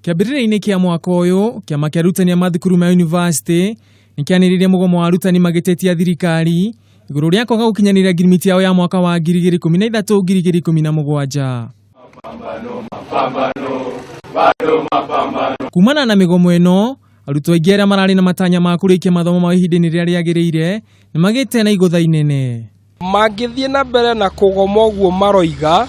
Kĩambĩrĩria-inĩ kĩa mwaka ũyũ, kĩama kĩa arutani a mathukuru ma yunivasĩtĩ nĩ kĩanĩrĩire mũgomo wa arutani magĩtetia thirikari igũrũ rĩa kwaga gũkinyanĩria ngirimiti yao ya mwaka wa 2013 2017. Kumana na mĩgomo ĩno, arutwo aingĩ arĩa mararĩ na matanya ma kũrĩkia mathomo mao ihinda-inĩ rĩrĩa rĩagĩrĩire nĩ magĩte na igũtha inene. Mangĩthiĩ na mbere na kũgoma ũguo maroiga,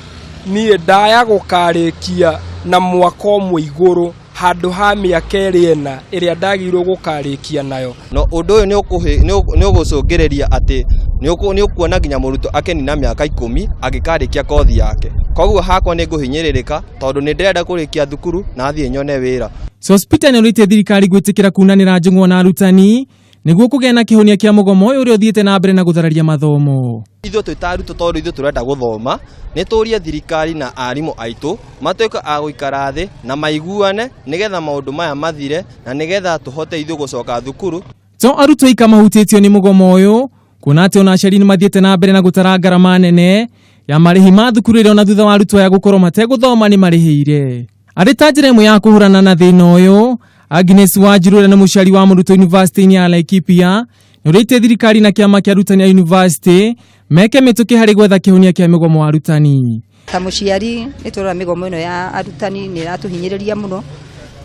niĩ ndaya gũkarĩkia na mwaka ũmwe igũrũ handũ ha mĩaka ĩrĩ ĩna ĩrĩa ndagĩrĩirwo gũkarĩkia nayo. No ũndũ ũyũ nĩ ũgũcũngĩrĩria atĩ nĩ ũkuona nginya mũrutwo akĩnina mĩaka 10 angĩkarĩkia kothi yake. Koguo hakwa nĩ ngũhinyĩrĩrĩka tondũ nĩ ndĩrenda kũrĩkia thukuru na thiĩ nyone wĩra. Sospeter nĩorĩtie thirikari gwĩtĩkĩra kunanĩra njũng'wa na arutani nĩguo kũgĩa na kĩhonia kĩa mũgomo ũyũ ũrĩa ũthiĩte na mbere na gũthararia mathomo. Ithuĩ twĩ ta arutwo tondũ ithuĩ tũrenda gũthoma, nĩ tũrie thirikari na arimũ aitũ matuĩke a gũikara thĩ na maiguane nĩgetha maũndũ maya mathire na nĩgetha tũhote ithuĩ gũcoka thukuru. To arutwo aika mahutĩtio nĩ mũgomo ũyũ, kuona atĩ ona aciari nĩ mathiĩte na mbere na gũtara ngarama nene ya marĩhi ma thukuru ĩrĩa ona thutha wa arutwo aya gũkorwo mategũthoma nĩ marĩhĩire. Arĩ ta njĩra ĩmwe ya kũhũrana na thĩna ũyũ, Agnes Wanjiru ũrĩa nĩ mũciari wa mũrutwo yunivasĩtĩ-inĩ ya Laikipia nĩ ũrĩtie thirikari na kĩama kĩa arutani a yunivasĩtĩ meke mĩtũkĩ harĩ gwetha kĩhonia kĩa mĩgomo wa arutani. Ta mũciari nĩ tũrona mĩgomo ĩno ya arutani nĩ ĩratũhinyĩrĩria mũno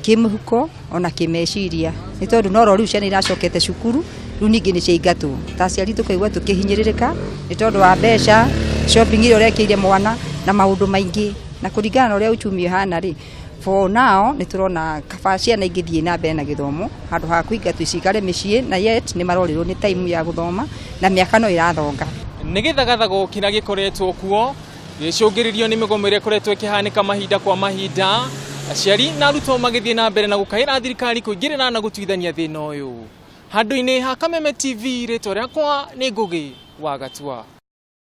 kĩmũhuko ona kĩmeciria, nĩ tondũ no rĩu ciana iracokete cukuru rĩu ningĩ nĩ ciaingatwo. Ta aciari tũkaigua tũkĩhinyĩrĩrĩka nĩ tondũ wa mbeca, shopping ĩrĩa ũrekĩire mwana na maũndũ maingĩ, na kũringana na ũrĩa uchumi ũhana rĩ, for now nĩ tũrona kaba ciana ingĩthiĩ na mbere na gĩthomo handũ ha kũingatwo cikare mĩciĩ, na yet nĩ marorĩrwo nĩ time ya gũthoma na mĩaka no ĩrathonga. Nĩ gĩthagathago kĩrĩa gĩkoretwo kuo gĩcũngĩrĩrio nĩ mĩgomo ĩrĩa ĩkoretwo ĩkĩhanĩka mahinda kwa mahinda, aciari na arutwo magĩthiĩ na mbere na gũkaĩra thirikari kũingĩrĩra na gũtuithania thĩna ũyũ. Handũ-inĩ ha Kameme TV, rĩtwa rĩakwa nĩ Ngũgĩ wa Gatua.